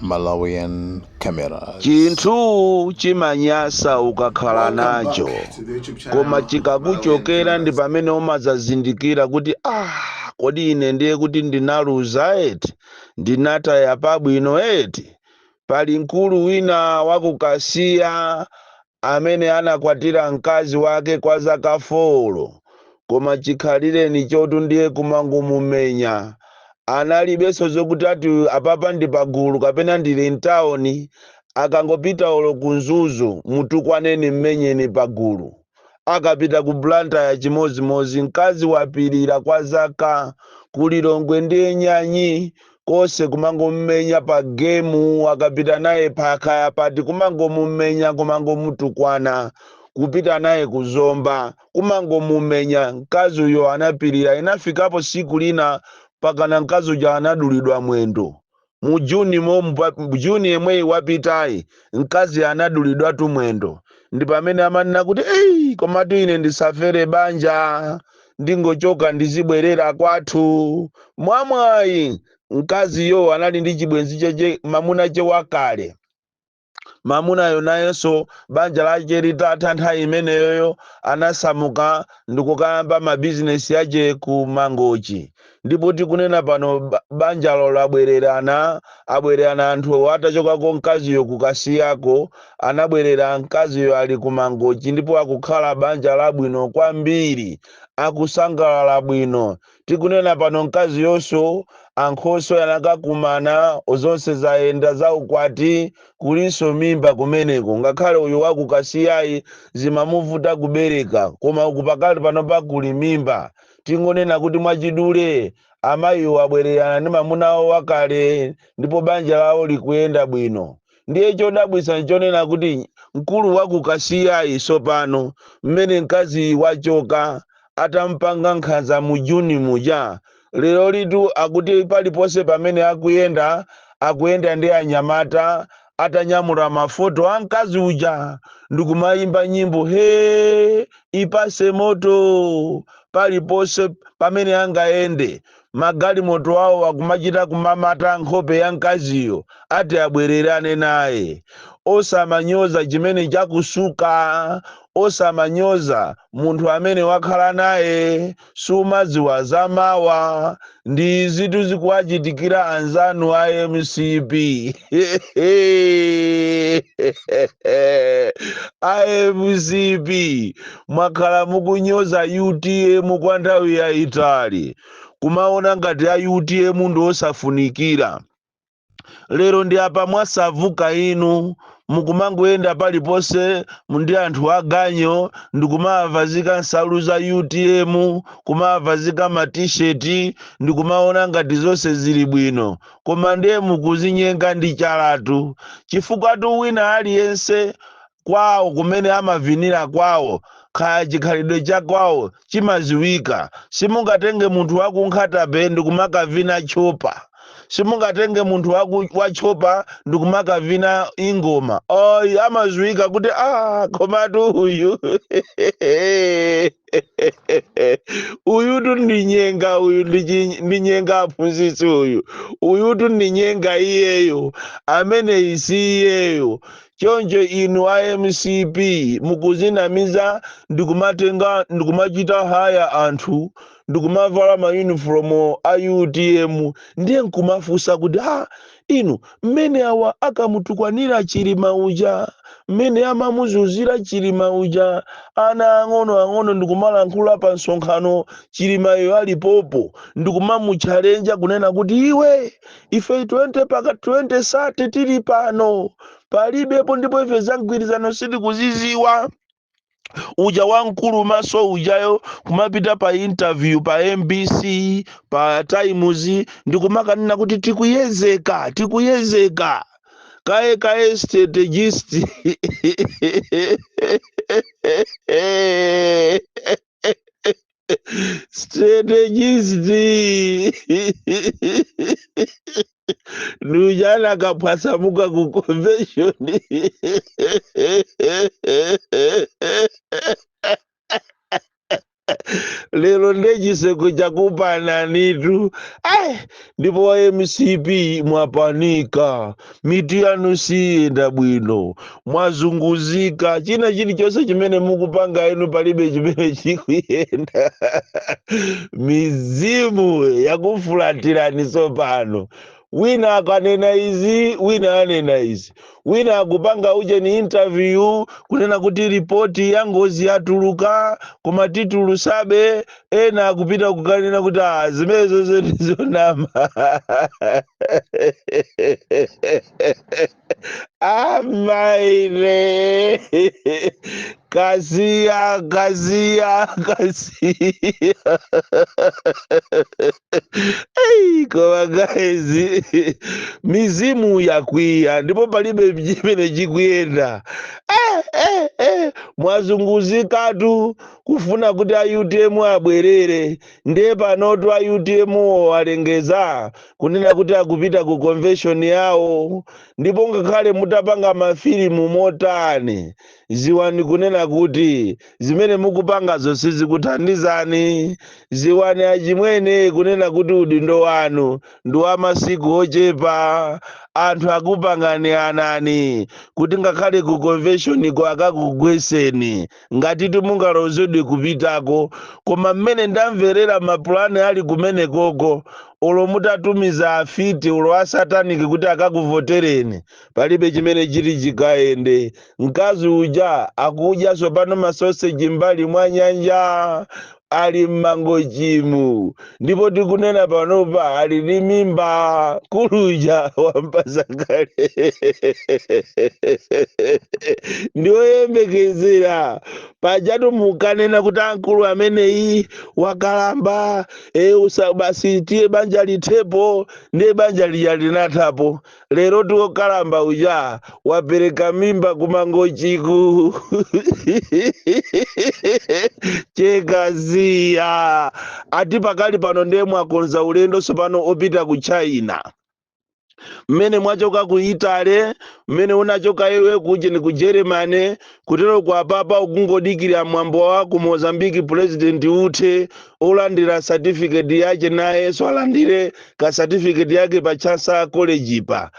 Malawian Cameras. Chinthu chimanyasa ukakhala nacho, koma chikakuchokera ndi pamene umadzazindikira kuti, ah, kodi ine ndiye kuti ndinaluza eti, ndinataya pabwino eti? Pali mkulu wina wakukasiya amene anakwatira mkazi wake kwa zaka 4, koma chikhalireni chotu ndiye kumangomumenya. Analibenso zokuti ati apapa ndi pagulu kapena ndili mtawuni. Akangopita olo ku Mzuzu, mutukwaneni, mmenyeni pagulu. Akapita ku Blantyre chimodzimodzi. Mkazi wapirira kwa zaka. Ku Lilongwe ndiye nyanyi konse, kumangomumenya pa gemu. Akapita naye pakhaya pati, kumangomumenya, kumangomutukwana. Kupita naye kuzomba, kumangomumenya. Mkazi uyo anapirira. Inafikapo siku lina pakana mkazi uja anadulidwa mwendo. Mu Juni momu, Juni yemweyi wapitayi, mkazi anadulidwatu mwendo. Ndi pamene amanena kuti, "Ei, komatu ine ndisafere banja, ndingochoka ndizibwerera kwathu." Mwamwayi mkaziyo anali ndi chibwenzi cheche, mamuna che wakale. Mamunayo nayenso banja lake litatha nthawi imeneyoyo, anasamuka ndikukayamba mabizinesi yache ku Mangochi. Ndipo tikunena pano banjalo labwererana, abwererana anthu atachokako. Mkaziyo kukasiyako anabwerera, mkaziyo ali ku Mangochi ndipo akukhala banja labwino kwambiri, akusangalala bwino. Tikunena pano mkaziyonso ankhoswe anakakumana, zonse zayenda za ukwati, kulinso mimba kumeneko. Ngakhale uyu wakukasiyayi zimamuvuta kubereka, koma uku pakali pano pakuli mimba. Tingonena kuti mwachidule, amayiwo abwererana ndi mamuna awo wakale ndipo banja lawo likuyenda bwino. Ndiye chodabwitsa nchonena kuti mkulu wakukasiyayi sopano, mmene mkazi wachoka atampanga nkhanza mu Juni muja, lero litu akuti paliponse pamene akuyenda, akuyenda ndi anyamata atanyamula mafoto a mkazi uja ndikumayimba nyimbo, "He, ipase moto." Paliponse pamene angayende, magalimoto awo akumachita kumamata nkhope ya mkaziyo, ati abwererane naye. Osamanyoza chimene chakusuka, osamanyoza munthu amene wakhala naye, sumadziwa zamawa. Ndi zitu zikuwachitikira anzanu a MCP. A MCP mwakhala mukunyoza UTM kwa nthawi yayitali, kumaona ngati a UTM ndi osafunikira. Lero ndi apa mwasavuka inu, mukumangoyenda paliponse ndi anthu aganyo ndikumavazika nsalu za UTM, kumavazika matisheti, ndikumaona ngati zonse zili bwino, koma ndiye mukuzinyenga ndi chalatu, chifukwa tu wina aliyense kwawo kumene amavinira kwawo, kaya chikhalidwe cha kwawo chimaziwika. Simungatenge munthu wakunkhatabe ndikumakavina chopa, simungatenge munthu wachopa ndikumakavina ingoma. Oyi, amaziwika kuti, ah, komatu uyu, uyutu ndi nyenga, uyu ndi nyenga aphunzitsi uyu, uyutu ndi nyenga iyeyo, ameneyi si iyeyo. Choncho inu a MCP mukuzinamiza ndikumatenga ndikumachita haya anthu ndikumavala mayunifomu a UTM, ndiye nkumafunsa kuti, ah, inu, mmene awa akamutukwanira Chilima uja, mmene amamuzunzira Chilima uja, ana ang'ono ang'ono ndikumalankhula pa msonkhano Chilimayo alipopo, ndikumamutchalenja kunena kuti, "Iwe, ife 20 paka 20 sati tili pano, palibepo, ndipo ife za mgwirizano sitikuziziwa." Uja wamkulu maso ujayo kumapita pa interview pa MBC, pa Times, ndikumakanena kuti tikuyezeka, tikuyezeka kaye kaye. Strategist, strategist ndujana akaphwasamuka ku convention. Lero ndechiseko chakupananitu. Ai, ndipo wa MCP mwapanika, miti yanu siyenda bwino, mwazunguzika, china chilichonse chimene mukupanga inu palibe chimene chikuyenda. Mizimu yakufulatirani tsopano. Wina akanena izi, wina anena izi, wina akupanga ujeni interview kunena kuti ripoti ya ngozi yatuluka koma titulusabe. Ena akupita kukanena kuti ah, zimene zonse ndizonama. Amaine kasiya, kasiya, kasiya. Ei, koma guys, mizimu yakwiya ndipo palibe chimene chikuyenda. Mwazunguzikatu kufuna kuti a UTM abwerere. Ndiye panotu a UTM alengeza kunena kuti akupita ku convention yawo, ndipo ngakhale mutapanga mafilimu motani, ziwani kunena kuti zimene mukupangazo sizikuthandizani. Ziwani achimwene kunena kuti udindo wanu ndi wa masiku ochepa. Anthu akupangani anani kuti ngakhale ku convention ko akakugweseni ngati timungalozedwe kupitako. Koma mmene ndamverera mapulani ali kumenekoko, olo mutatumiza afiti olo asataniki kuti akakuvotereni, palibe chimene chili chikayende. Mkazi uja akudya tsopano masoseji mbali mwa nyanja, ali mmangochimu, ndipo tikunena panopa ali ndi mimba. Kuluja wampasa kale, ndiwoyembekezera. Pajatu mukanena kuti ankulu ameneyi wakalamba, usa basi tiye banja lithepo, ndiye banja lija linathapo. Lero tiokalamba uja wapereka mimba kumangochiku. Chekaziya ati pakali pano ndiye mwakonza ulendo tsopano opita ku China. Mmene mwachoka ku Italy, mmene unachoka iwe kuja ni ku Germany, kutero kwa papa ukungodikira mwambo wa ku Mozambique president uthe olandira certificate yake, nayenso alandire ka certificate yake pa Chancellor College pa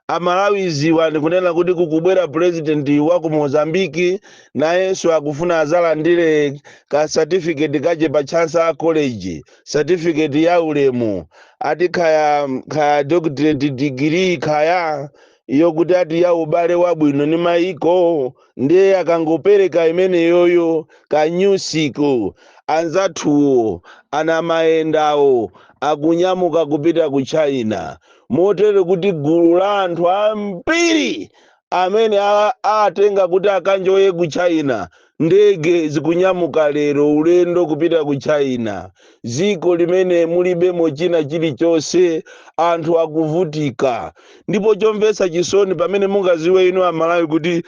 Amalawi. Ziwa ndikunena kuti kukubwera president wa ku Mozambique, nayenso akufuna azalandire ka certificate kache pa Chancellor College, certificate ya ulemu, ati khaya khaya doctorate degree, khaya yokuti ati ya ubale wabwino ni maiko. Ndiye akangopereka imeneyoyo kanyusiko, anzathuwo anamayendawo akunyamuka kupita ku China, motere kuti gulu la anthu ambiri amene atenga kuti akanjoye ku China. Ndege zikunyamuka lero ulendo kupita ku China, ziko limene mulibemo china chilichonse, anthu akuvutika. Ndipo chomvetsa chisoni, pamene mungaziwe inu Amalawi kuti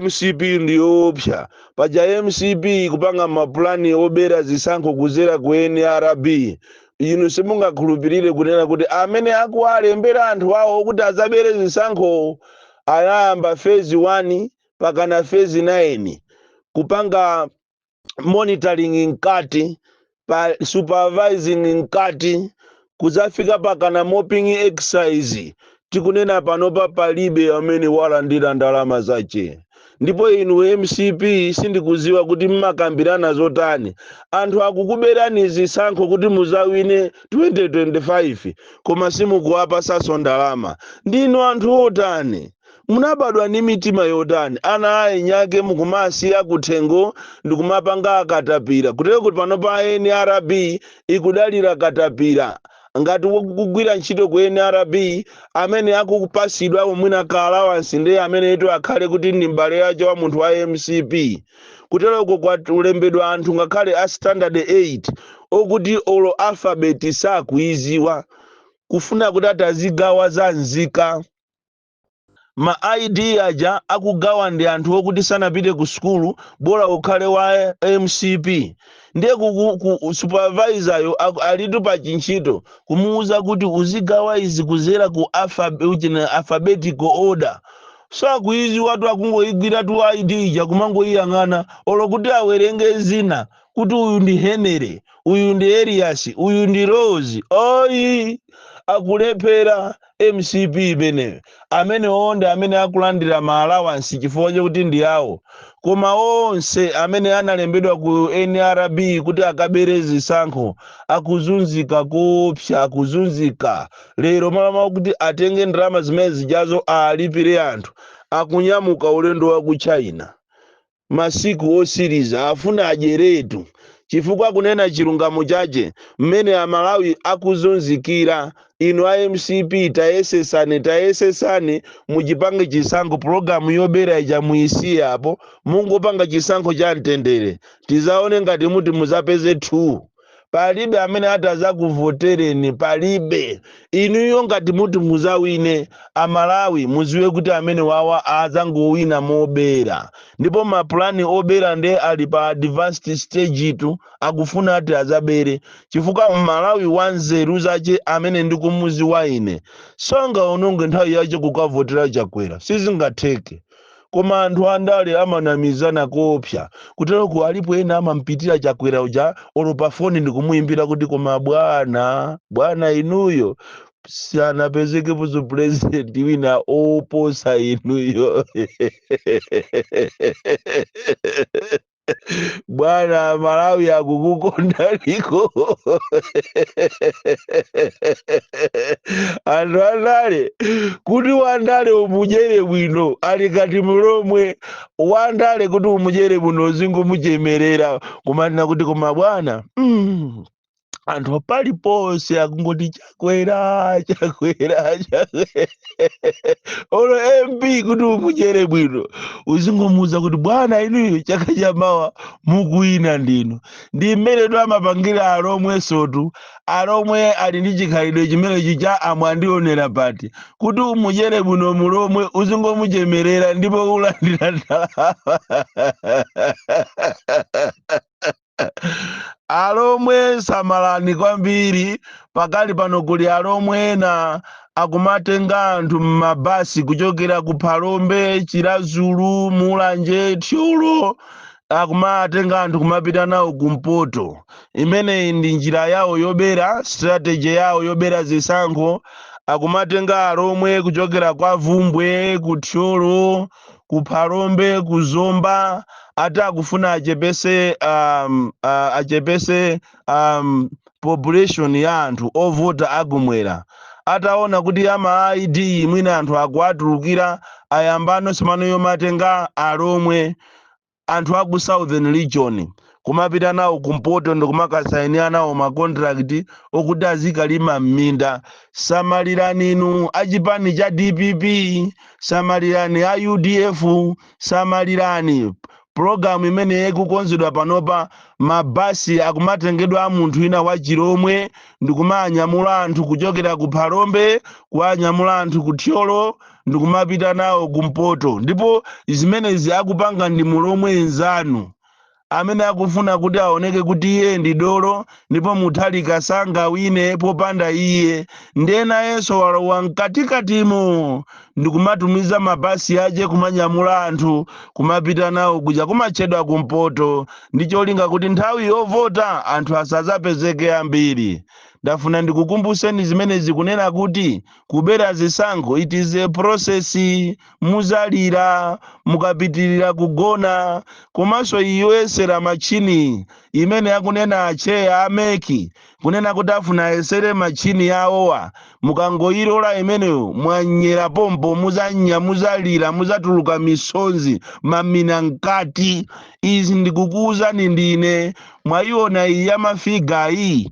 MCP ndiyoopsa, paja MCP kupanga mapulani obera zisankho kuzera ku NRB. Inu simungakhulupirire kunena kuti amene akuwalembera anthu awo kuti azabere zisankho anayamba phase 1 pakana phase 9 kupanga monitoring mkati, pa supervising mkati, kuzafika pakana mopping exercise. Tikunena panopa palibe amene walandira ndalama zache. Ndipo inu MCP, sindikuziwa kuti mmakambirana zotani. Anthu akukuberani zisankho kuti muzawine 2025, koma simukuwapasaso ndalama. Ndinu anthu otani? Munabadwa ndi mitima yotani? Ana ayi nyake mukumasiya kuthengo ndikumapanga akatapira, kutero kuti pano pa NRB ikudalira katapira. Ngati kugwira ntchito ku NRB, amene akupasidwa mwina ka allowance ndiye amene ito akhale kuti ndi mbale yacho wa munthu wa MCP. Kuteroko kwalembedwa anthu ngakhale a standard 8 okuti olo alphabet sakuiziwa, kufuna kuti atazigawa za nzika. Ma ID aja akugawa ndi anthu okuti sanapite ku sukulu, bola ukhale wa MCP. Ndiye ku supervisor yo alitu pa chintchito kumuuza kuti uzigawa izi kuzera ku alphabetical order. Sakuizi watu akungoigwira tu ID ija, kumangoiyang'ana, olo kuti awerenge zina. Kuti uyu ndi Henry, uyu ndi Elias, uyu ndi Rose. Oyi, akulephera MCP imeneyo. Amene onde amene akulandira ma allowance chifukwa chokuti ndi awo, koma onse amene analembedwa ku NRB kuti akabere zisankho akuzunzika kopsa, akuzunzika. Lero malama kuti atenge ndalama zimene zijazo alipire anthu, akunyamuka ulendo wa ku China. Masiku osiriza afuna ajeretu, chifukwa kunena chilungamo chache, mmene Amalawi akuzunzikira, inu a MCP tayesesani, tayesesani muchipange chisankho. Pulogalamu yobera ija muyisiye apo, mungopanga chisankho cha mtendere, tizaone ngati muti muzapeze 2. Palibe amene atazakuvotereni, palibe. Inuyo ngati muti muzawine, Amalawi muziwe kuti amene wawa azangowina mobera, ndipo mapulani obera nde ali pa advanced stage tu. Akufuna ati azabere, chifukwa Mmalawi wanzeru zache amene ndikumuziwa ine sangaononge nthawi yache kukavotera Chakwera, sizingatheke. Koma anthu andale amanamizana kopsa kuteroko. Alipo ena amampitira Chakwera uja olo pa foni ndikumuyimbira kuti, "Koma bwana, bwana, inuyo sanapezekeponso president wina oposa inuyo. Bwana, Malawi akukukondaliko." Anthu andale, kuti wandale umudyere bwino, ali kati mulomwe wandale, kuti umudyere bwino uzingomuchemerera, kumanena kuti, "Koma bwana, anthu paliponse akungoti Chakwera, Chakwera, Chakwera." Olo MP, kuti umudyere bwino uzingomuuza kuti, "Bwana, inuyo chaka chamawa mukuwina ndinu." Ndi mmene tu amapangira Alomwe sotu. Alomwe ali ndi chikhalidwe chimenechi cha amwandionera pati. Kuti umudyere bwino mulomwe uzingomuchemerera ndipo ulandira ndalama. Alomwe samalani kwambiri. Pakali pano kuli alomwe ena akumatenga anthu m'mabasi kuchokera ku Phalombe, Chiradzulu, Mulanje, Thyolo, akumatenga anthu kumapita nawo kumpoto. Imeneyi ndi njira yawo yobera, strategy yawo yobera zisankho. Akumatenga alomwe kuchokera kwa Vumbwe, ku Thyolo, ku Phalombe, ku Zomba, ati akufuna achepese population ya anthu ovota akumwera. Ataona kuti ama ID mwina anthu akuatulukira, ayambano simano yomatenga alomwe, anthu aku Southern Region, kumapita nawo kumpoto ndikumakasayinira nawo ma contract okuti azikalima m'minda. Samalirani inu achipani cha DPP, samalirani a UDF, samalirani. Pulogalamu imene ikukonzedwa panopa, mabasi akumatengedwa a munthu wina wachilomwe ndikumanyamula anthu kuchokera ku Phalombe, kuwanyamula anthu ku Thyolo, ndikumapita nawo kumpoto. Ndipo zimenezi akupanga ndi mulomwe nzanu amene akufuna kuti aoneke kuti iye ndi dolo ndipo Mutharika sangawine popanda iye. Ndiye nayenso walowa mkatikatimo ndikumatumiza mabasi ache kumanyamula anthu kumapita nawo kuja kumatchedwa kumpoto, ndi cholinga kuti nthawi yovota anthu asadzapezeke ambiri. Ndafuna ndikukumbuseni zimenezi, kunena kuti kubera zisankho, it is a process. Muzalira mukapitirira kugona. Komanso iyoyesera machini imene akunena acheya a MEC, kunena kuti afuna ayesere machini awowa, mukangoyilola imeneyo mwanyera pompo, muzanya, muzalira, muzatuluka misonzi mamina mkati. Izi ndikukuwuzani ndine. Mwayiona iyi ya ma figure iyi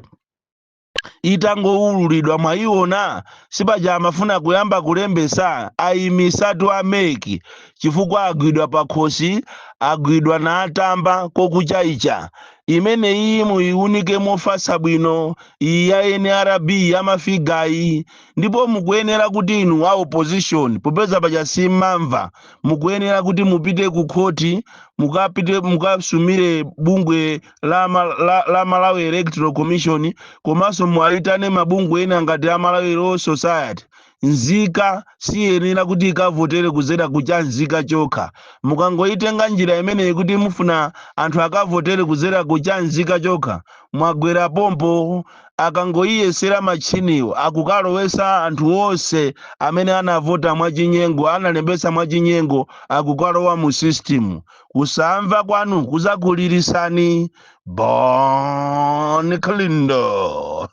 itangowululidwa, mwayiona? Sipaja amafuna kuyamba kulembesa, ayimisatu a MEC chifukwa agwidwa pakhosi, agwidwa na atamba kokuchaicha. Imene iyi muyiunike mofasa bwino, iyi ya NRB ya ma figure yi. Ndipo mukuyenera kuti inu a opposition, popeza paja simmamva, mukuyenera kuti mupite ku khoti, mukapite mukasumire bungwe la Malawi Electoral Commission, komanso muwayitane mabungwe ena ngati a Malawi Law Society. Nzika siyenera kuti ikavotere kuzera kucha nzika chokha. Mukangoitenga njira imeneyi kuti mufuna anthu akavotere kuzera kucha nzika chokha, mwagwera pompo. Akangoyiyesera matchiniwo, akukalowesa anthu onse amene anavota mwachinyengo, analembesa mwachinyengo, akukalowa mu system. Kusamva kwanu kuzakulirisani. Bon Kalindo,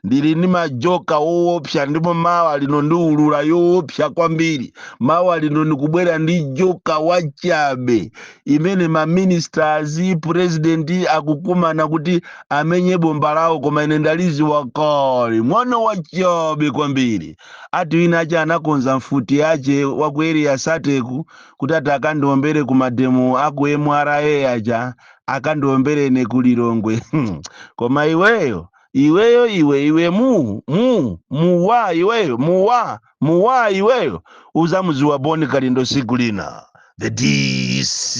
ndili ndi majoka woopsa, ndipo mawa lino ndiulula yoopsa kwambiri. Mawa lino ndikubwera ndi joka wachabe imene ma ministers, president akukumana kuti amenye bomba lawo, koma ine ndaliziwa kale. Mwana wachabe kwambiri. Ati wina ache anakonza mfuti yache wa ku Area 30 ku kuti ati akandiombere ku ma demo aku MRA aja, akandiombere ku Lilongwe. Koma iweyo, iweyo, iwe, iwe, mu mu muwa, iweyo, muwa muwa, iweyo uzamuziwa Boni Kalindo siku lina, the DC.